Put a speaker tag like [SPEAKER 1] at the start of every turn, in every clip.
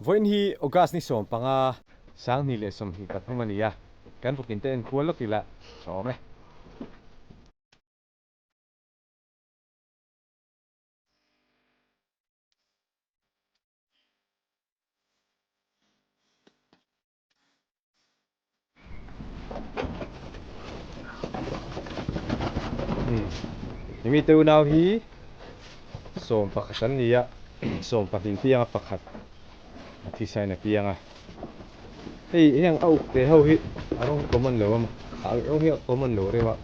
[SPEAKER 1] Vawiin hi August ni 15, 2023 a ni a, kan vawkin te en kual lawk ila tha awm e. Hemi te unau hi 11 an ni a, 12 pianga pakhat a thisain a piang a. Hei heng a uk te ho hi a rawng common lo a maw, a rawng hi a common lo reuh a,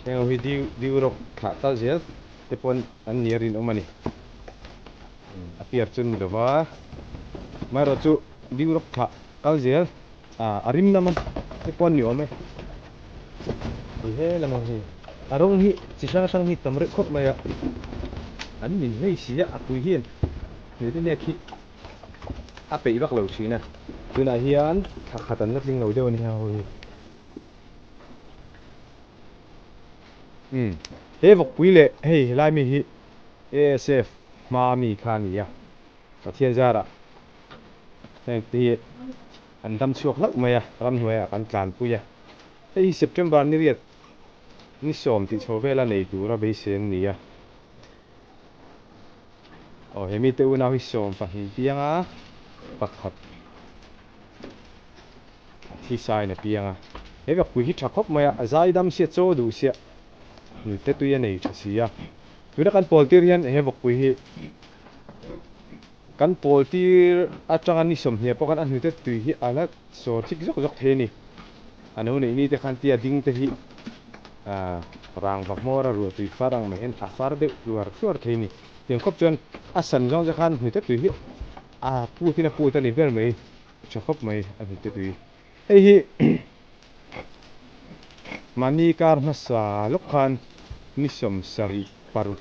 [SPEAKER 1] heng ho hi diu diu rawk thlah tal zel te pawn an ni a rinawm a ni. A piar chu ni lova, amaherawhchu diu rawk thlah kal zel. A rim lam a te pawh an ni awm e. Hei he lam ang hi a rawng hi chi hrang hrang hi tam reuh khawp mai a, an min hlei si a, a pui hian hmel te nek hi a peih vak lo thin a, tunah hian thla khat an la tling lo deuh a ni ho hi. Umm he vawkpui leh hei helai mi hi ASF hma mi kha a ni a. Pathian zarah heng te hi an dam chhuak hlauh mai a, ramhnuaiah kan tlanpui a. Hei hi September ni riat ni 10 tih chho vela nei tura beisei an ni a. Aw he mite unau hi 12 pianga pakhat a thisain a piang a. He vekpui hi tha khawp mai a, a zaidam sia chaw duh sia hnute tui a nei tha si a. Tuna kan pawl tir hian he vawkpui hi Kan pawl tir atanga ni 20 pawh khan a hnute tui hi a la sawr chik zawk zawk thei a ni. A no neih ni te khan tia ding te hi rangva hmawr a ruah tui far ang mai hian a far deuh tluar tluar thei a ni. Tiang khawp chuan a san zawng te khan hnute tui hi a put in a put a ni ber mai, tha khawp mai a hnute tui. Hei hi mahni kar hmasa lawk khan ni 76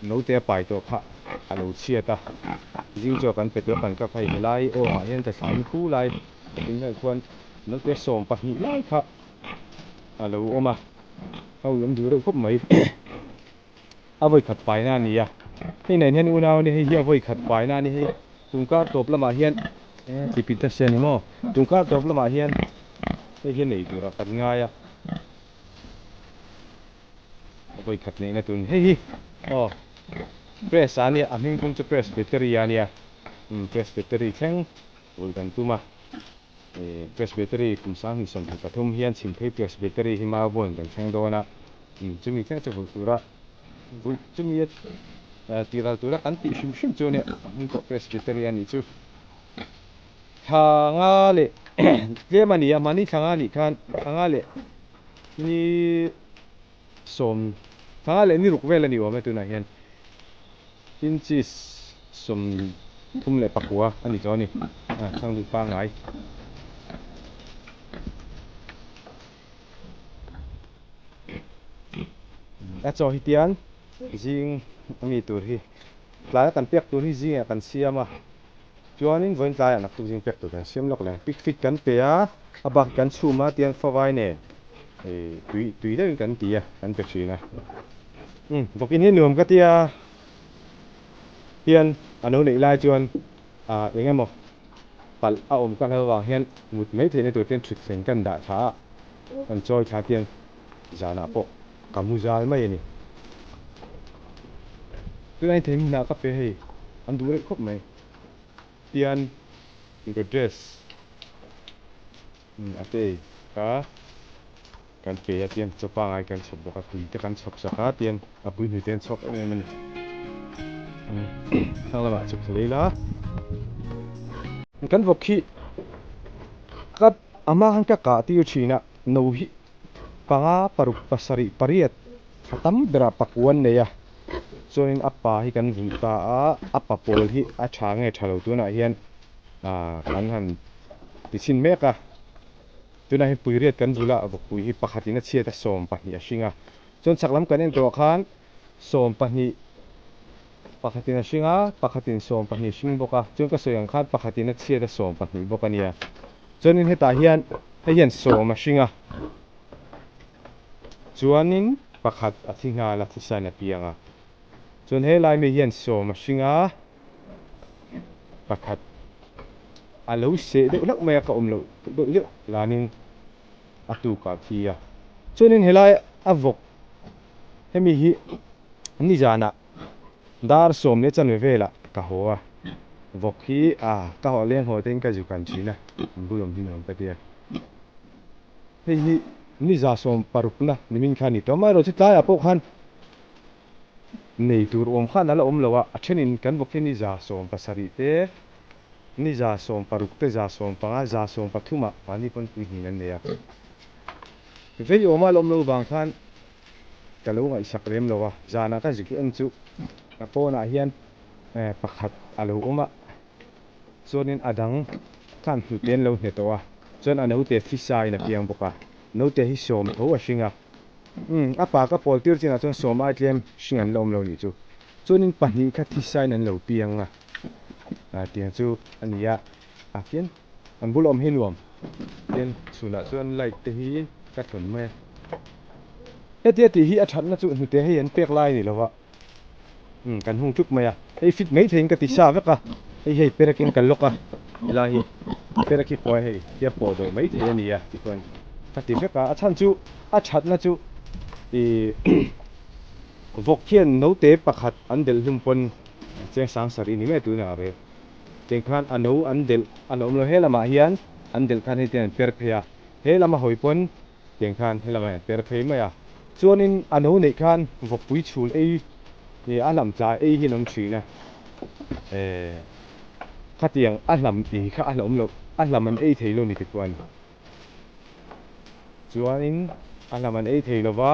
[SPEAKER 1] note a pai tawh kha a lo chhiat a, zing chu a kan pe tawh a kan kap hei helai aw ah hian thlain khu lai tin vel khuan note 12 lai kha a lo awm a, a ui awm duh reuh khawp mai. A vawi khat paina a ni a, hei nen hian unau a ni, hei hi a vawi khat paina a ni, hei tungkar tawp lamah hian tipit nasa a ni maw, tungkar tawp lamah hian hei hi nei turah kan ngai a, a vawi khat neihna tur a ni, hei hi aw press a nia, a hming pawm chu press battery a nia, umm press battery thleng ul kan tum a. Presbytery kum 2023 hian Chhimphei Presbytery hi Mauvawn kan thleng dawn a, chumi thleng chu vulh tura vulh chumi a tiral tura kan tih hrim hrim chu a nia, a hming pawh Presbytery a nih chu. Thla nga leh tlem a ni a, mahni thla nga nih khan thla nga leh ni 10, thla nga leh ni ruk vel a ni awm e tunah hian. Inches 39 a ni tawh a ni, a chhang duh pangngai. A chaw hi tian zing a mi tur hi tlaia kan pek tur hi zingah kan siam a, chuanin vawiin tlaiah naktuk zing pek tur kan siam lawk leh ang. Pik fit kan pe a, a bak kan chhum a tian favai nen tui tui deuhin kan ti a, kan pe thin a. Umm vawkin hi nuam ka tia hian a lo neih lai chuan ah eng emaw palh a awm ka hlauh avang hian mut mai theihna tur ten thutthleng kan dah thla a, kan chawi thla tian zanah pawh ka mu zal mai a ni. Tunah hian thei hmunah ka pe hei an duh reuh khawp mai tian Godrej a pe ka. Kan pe a tian chaw pangai kan chhawp bawk a, tui te kan chhawp sak a tian a pui hnui te an chhawk em em a ni. Thlang lamah chhuk thla leh ila. Kan vawk hi ka a hma khan ka kah tir thin a, no hi panga paruk pasarih pariat a tam berah pakua an nei a, chuanin a pa hi kan vulh ta a, a pa pawl hi a tha nge tha lo tunah hian kan han ti chhin mek a. Tunah hi puiriat kan bula vawkpui hi pakhatin a chhiat a 12 a hring a, chuan chhak lam kan en tawhah khan 12 pakhatin a hring a, pakhatin 12 hring bawk a, chuan ka sawi ang khan pakhatin a chhiat a 12 bawk a nia. Chuanin hetah hian hei hian 10 a hring a, chuanin pakhat a thi nghal a, thisain a piang a, chuan helai mi hian 10 a hring a, pakhat. a lo seh deuh hlauh mai a ka awm loh deuh deuh lanin a tukah khi a. Chuanin helai a vawk hemi hi nizanah dar sawm leh chanve velah ka haw a, vawk hi a ka haw leng haw te in ka zu kan thin a, an bul awm hi nuam ka ti a. Hei hi ni 160na nimin kha a ni tawh. Amaherawhchu tlaiah pawh khan nei tur awm khan a la awm lo a, a thenin kan vawk hi ni 17 te, ni 16 te, 15, 13 ah mahni pawn pui hnin an nei a. Vei awma la awm lo vang khan ka lo ngaihsak lem lo a, zanah ka zik en chu ka pawnah hian pakhat a lo awm a. Chuanin a dang khan hnute an lo hne tawh a, chuan a naute fisa in a piang bawk a, naute hi sawm tho a hring a, umm a pa ka pawl tir chinah chuan sawm ai tlem hring an la awm lo nih chu, chuanin pahnih kha thisa in an lo piang a, ah tiang chu a ni a, ah khian an bul awm hi nuam tian chhunah chuan light te hi ka thawn mai a, hetia tih hi a thatna chu hnute hei an pek lai a ni lo va. Umm kan hung ṭup mai a, hei fit mai theiin ka ti sa vek a, hei hei perekin ka lock a, helai hi perek hi pawh hei tia pawh dawh mai thei a ni a tikhuan ka ti vek a, a chhan chu a thatna chu ih vawk hian naute pakhat an delh hlum pawn cheng sang sarih ni mai tunah reh tiang khan a no an delh a la awm lo, he lamah hian an delh khan hei tian an per phei a, he lama hawi pawn Tiang khan helamah hian per phei mai a, chuanin a no neih khan vawkpui chhul ei ih a hlam tla ei hi an awm thin a, eh khatiang a hlam tih kha a hlauhawm loh, a hlam an ei thei lo ni tikhuan chuanin a hlam an ei thei lo va,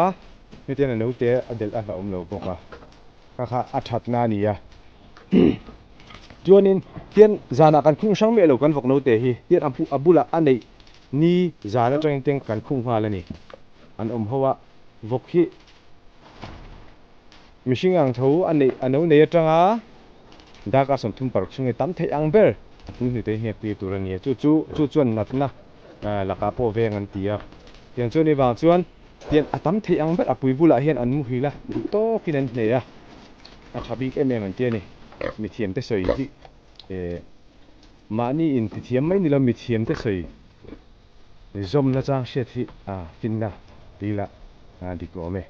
[SPEAKER 1] hetiang a note a delh a hlauhawm lo bawk a. Kha kha a thatna a ni a. Chuanin tian zanah kan khung hrang miah lo kan vawk naute hi tian a bulah a neih ni zan atangin teng kan khung nghal a ni. An awm ho a, vawk hi mihring ang tho a neih a no nei atanga darkar 36 chhung hi tam theih ang ber a pui hnute hi hnek tir tur a ni a. Chu chu chu chuan natna lakah pawh veng an ti a. Tiang chuan i vang chuan Tian a tam theih ang ber a pui bulah hian an muhil a, duh tawkin an hneh a, a tha bik em em an ti a ni. Mithiam te sawi hi eh mahni in tithiam mai ni lo mithiam te sawi zawmna chang hriat hi a finna tih lah a dik awm e.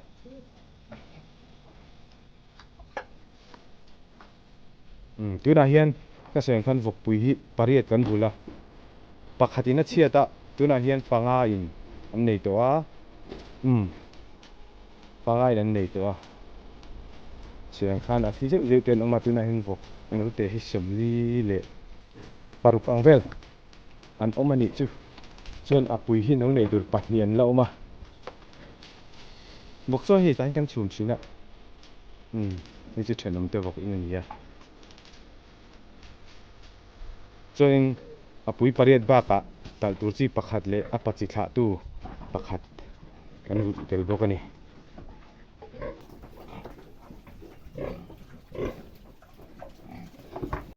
[SPEAKER 1] Umm tunah hian ka sawi ang khan vawkpui hi pariat kan bul a, pakhatin a chhiat a, tunah hian panga in an nei tawh a, umm panga in an nei tawh a, sawi ang khan a thi zeuh zeuh te an awm a, tunah hian vawk naute hi 46 ang vel an awm a nih chu, chuan a pui hi no nei tur pahnih an la awm a, vawk chaw hei tlaiin kan chhum thin a. Umm hei chu thenawm te vawk in a ni a. Chuanin a pui pariat bakah talh tur chi pakhat leh a pa chi thlahtu pakhat kan rulh tel bawk a ni.